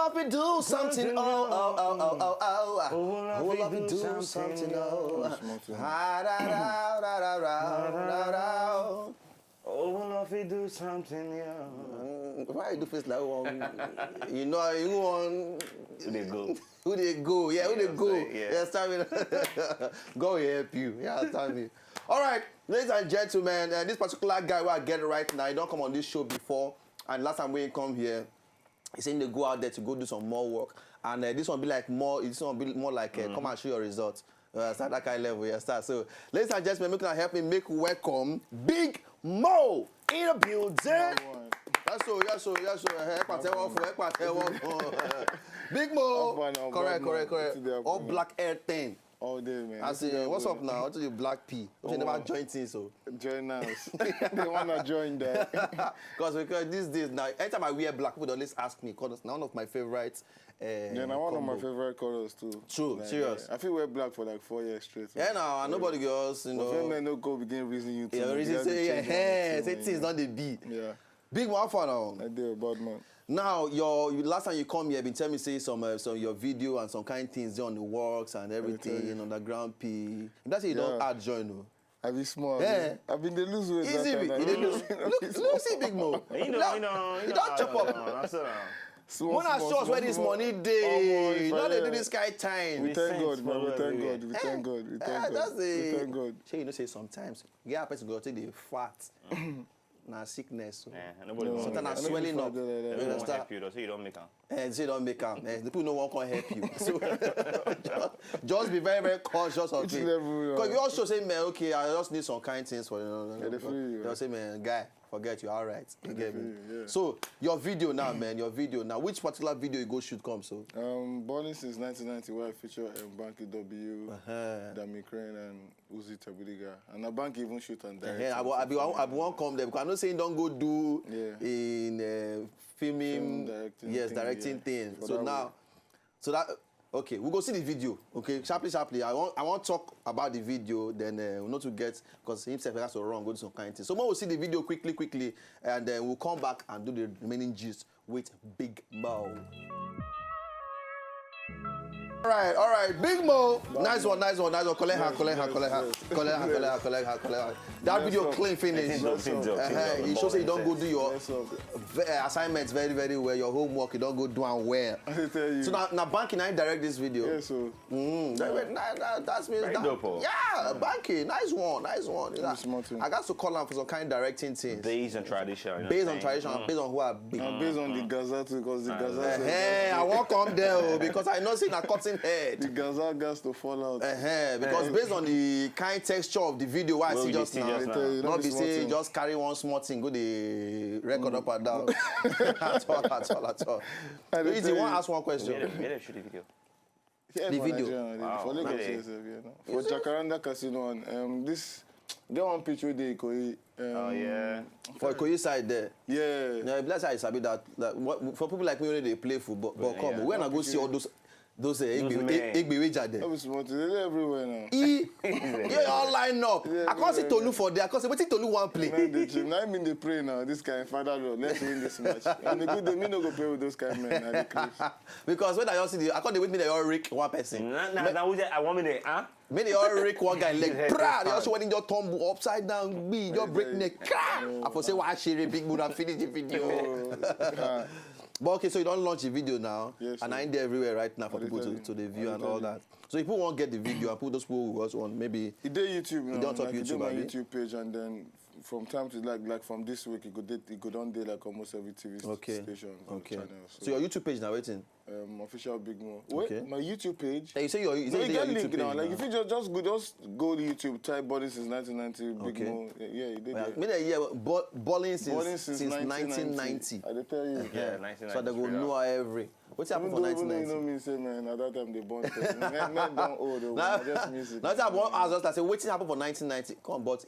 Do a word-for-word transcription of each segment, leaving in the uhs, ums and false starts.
If we do something, oh, oh, oh, oh, oh, oh. Who will if we do something, oh. Ha, da, da, da, da, da, da, da. Oh, if we do something, yeah. Mm, why you do face like one? You know, you want. Who dey go? Who dey go? Yeah, who dey go? Yeah, start with. God will help you. Yeah, start with. All right, ladies and gentlemen, uh, this particular guy wey I get right now, he don come on this show before, and last time wey he come here, he say he dey go out there to go do some more work, and uh, this one be like more. This one be more like uh, come and show your result. You understand that kind of level, you understand? So, ladies and gentlemen, make una help me make welcome Big Mo in the building. Yes, so, yes, so, yes, so. Ẹ pàtẹ́wọ́ fún, ẹ pàtẹ́wọ́ fún. Big Mo. Correct, correct, correct. All black hair thing. All day, man. I say, what's up now? What is your black P? What you never join things, so? Join us. They wanna join that. Because because these days now, anytime I wear black, people dey always ask me. Cause na one of my favorite. Uh, yeah, na one of my favorite colors too. True, serious. I feel wear black for like four years straight. Yeah, now nobody girls, you know. But when men no go begin reason you. Yeah, reason say, hey, say things don dey be. Yeah. Big one for now. I do, bad man. Now, your you, last time you come here, been tell me say some uh, some your video and some kind things dey on the works and everything, underground P. That's say you don't add join, no. I be small. Yeah. I been dey lose weight. Easy, you dey lose. Look, look, see Big Mo. You know, you know, you don chop up. When I show us where this money dey, you know they do this kind time. We thank God, man. We thank God. We thank God. We thank God. We thank God. Shey you know say sometimes get a person go take the fat. Na sickness. So sometimes na swelling up. You understand? Help you, so you don't make am. Eh, say you don't make am. Eh, the people no wan come help you. So just, just be very, very cautious of it. Because you also say, man, okay, I just need some kind things for you. Know, you say, man, guy, forget you, all right. You get me? So your video now, man, your video now. Which particular video you go shoot come so? Um, Born since nineteen ninety, where I feature um, Banky W, Dami Crane, and Uzi Tabudiga, and na Banky even shoot and direct. Yeah, I, I be I be wan come there because I know say he don go do in uh, filming, yes, directing thing. So now, so that okay, we go see the video. Okay, sharply, sharply. I want I want talk about the video. Then uh, we not to get because himself has to run go do some kind of thing. So we will see the video quickly, quickly, and then we'll come back and do the remaining gist with Big Mo. All right, all right, Big Mo. Nice one, nice one, nice one. Collect her, collect her, collect her, collect her, collect her, collect her, collect her. That video clean finish. Uh, you show say you don't go do your assignments very, very well. Your homework, you don't go do am well. I tell you. So now, now Banky now direct this video. Yeah, so Mm, that, that, that, that's me. That, yeah, Banky, nice one, nice one. You know, I got to call him for some kind of directing things. Based on tradition. Based on tradition, based on who I be. And based on the Gaza too, because the Gaza. Hey, I won't come there oh, because I know see na cutting head. The Gaza gas to fall out. Uh-huh, because based on the kind texture of the video I see just now, not be say just carry one small thing go the record up and down. At all, at all, at all. Easy, one ask one question. Where dem shoot the video? Yeah, the video. Wow, for Lagos, really? For Jacaranda Casino and um, this get one pitch wey dey Ikoyi. Um, oh yeah. For Ikoyi side there. Yeah. Now, if that's how you sabi that, that what, for people like me when they play football, but come, yeah, when I go see all those those uh, Egbe, Egbe Weja there. That was small. They dey everywhere now. E, they all line up. Yeah, I can't see Tolu for there. I can't see wetin Tolu wan play. Now I mean they pray now. This kind of father Lord, let's win this match. And the good day, me no go play with those kind of men. Because when I all see the, I can't wait me they all rake one person. Nah, nah, nah, I want me there, huh? Me they all rake one guy leg. Pra, they also when he just tumble upside down, me just break neck. Cra! I for say why share a big mood and finish the video. But okay, so you don't launch the video now, yes, and I there everywhere right now for people to, to the view and all that. So if people won't get the video and put those people who watch on, maybe it dey YouTube. You don't top YouTube, on YouTube page, and then from time to like like from this week, it go dey, it go down there like almost every T V station. Okay. So your YouTube page now waiting. Um, official Big Mo. Wait, okay. My YouTube page. Hey, you say your, you say you get link now. Like if you just just go just go to YouTube, type Body since nineteen ninety Big Mo. Yeah, you did. Me dey hear Body since nineteen ninety. I dey tell you. Yeah, nineteen ninety. So they go know every. What's happened for nineteen ninety? You know me say man, at that time they born. Men don't old. Now just music. Now I want ask us. I say wetin happen for nineteen ninety. Come, but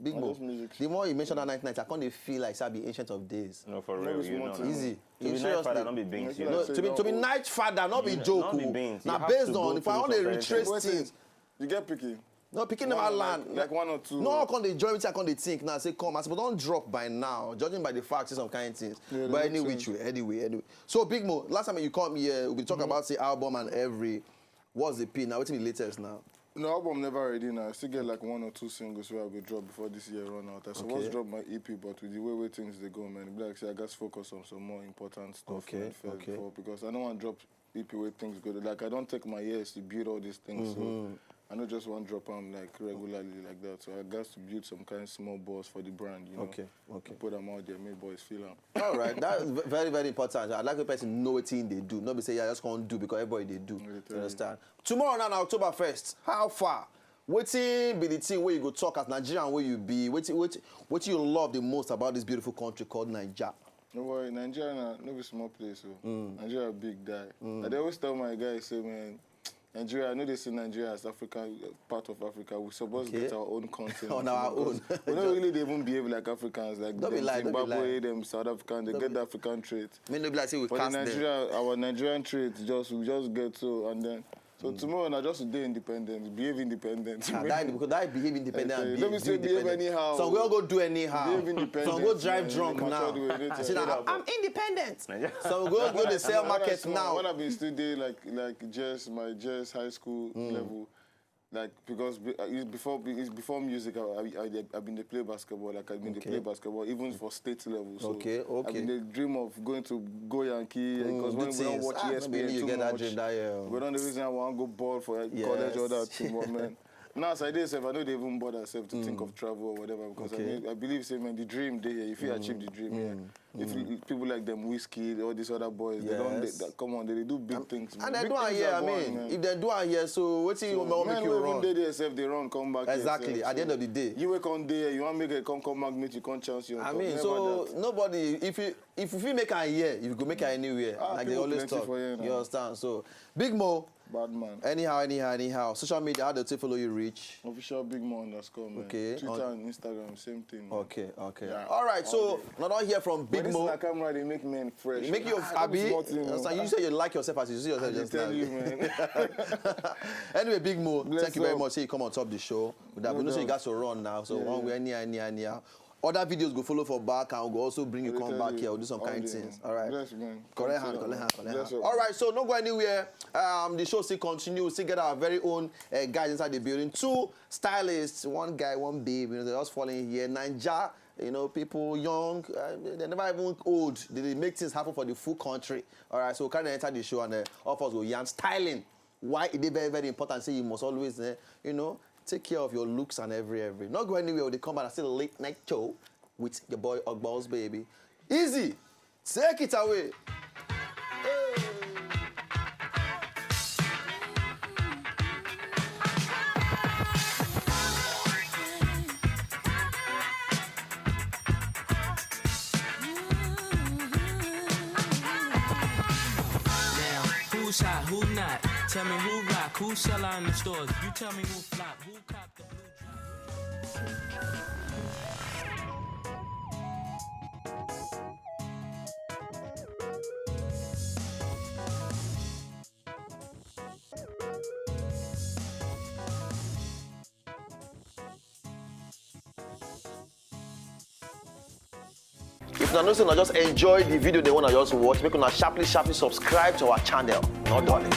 Big Mo. The more you mention that nineteen ninety, I can't feel like I be ancient of days. No, for real, you know. Easy. To be night father, not be beans. No, to be to be night father, not be joke. Not be beans. Now based on if I only retrace things. You get picky. No, pikin never land. Like one or two. No, come dey join wetin I come dey think now. Say come, as we don drop by now, judging by the fact, say some kind things. Yeah, but any which way, anyway, anyway. So Big Mo, last time you come here, we been talk about say album and every. What's the P now? Wetin be latest now? No, album never ready now. I still get like one or two singles where I go drop before this year run out. I suppose drop my E P, but with the way way things dey go, man, e be like say I gats focus on some more important stuff. Okay, man, first okay. Before, because I don't want drop E P where things go. Like, I don't take my years to build all these things. So I no just want drop am like regularly like that. So I got to build some kind of small boss for the brand, you know. Okay, okay. Put them out there, make boys feel am. All right, that's very, very important. I like a person know what thing they do. Not be say, yeah, I just can't do because everybody they do. You understand? Tomorrow now, October first. How far? Wetin be the thing where you go talk as Nigerian where you be? What what what you love the most about this beautiful country called Niger? No worry, Nigeria na no be small place o. Nigeria big die. I dey always tell my guys say, man, Nigeria, I know they see Nigeria as African, part of Africa. We suppose get our own continent. On our own. We don't really dey even behave like Africans, like Zimbabwe, them South African, they get the African trait. Me no be like say we cast them. Nigeria, our Nigerian trait, just we just get so, and then so tomorrow na just to dey independent, behave independent. Ah, that, because that behave independent and behave, don't be say behave anyhow. Some go go do anyhow. Behave independent. Some go drive drunk now. I say that I'm independent. Some go go dey sell market now. When I been still dey like like just my just high school level, like because be- uh, it's before it's before music, I I I, I been dey play basketball. Like I been dey play basketball even for state level. So okay, okay. I been dey dream of going to go Yankee because when we don't watch E S P N too much, we don't the reason I want to go ball for college or that thing, but man. Now as I dey sef, I no dey even bother sef to think of travel or whatever because I mean I believe say man the dream dey here. If you achieve the dream here, if you- people like them Wizkid, all these other boys, they don't they, they- come on, they, they do big things. Man. And they do am here. I mean, if they do am here, so what you want make you run? They dey sef, they run come back. Exactly. At the end of the day, you wake on day, you want make it come come back, make you come chance you. I mean, so nobody if you if you feel make am here, you go make am anywhere. Like they always talk. You understand? So Big Mo, Bad man. Anyhow, anyhow, anyhow. Social media, how do they follow you reach? Official Big Mo underscore man. Okay. Twitter and Instagram, same thing. Okay, okay. Yeah. All right, so now don't hear from Big Mo. This camera they make men fresh. Make you abi. So you say you like yourself as you see yourself. I just tell you, man. Anyway, Big Mo, thank you very much. Say you come on top the show. We know say you got to run now. So one way, any, any, any. Other videos go follow for back and we go also bring you come back here. We'll do some kind things. All right. Bless, man. Correct hand, correct hand, correct hand. All right, so no go anywhere. Um, the show still continue. We still get our very own uh, guys inside the building. Two stylists, one guy, one babe. You know, they just fall in here. Ninja, you know, people young, uh, they never even old. They, they make things happen for the full country. All right, so we can enter the show and uh, of us go yarn styling. Why it is very, very important. Say you must always, uh, you know, take care of your looks and every every. Not go anywhere with the come and still late night show with your boy Ogballs baby. Easy, take it away. Now, who shot, who not? Tell me who rock, who sell out in the stores? You tell me who flop, who cop the blue drop? If una know say una just enjoy the video they wanna just watch, make una sharply sharply subscribe to our channel. No darling.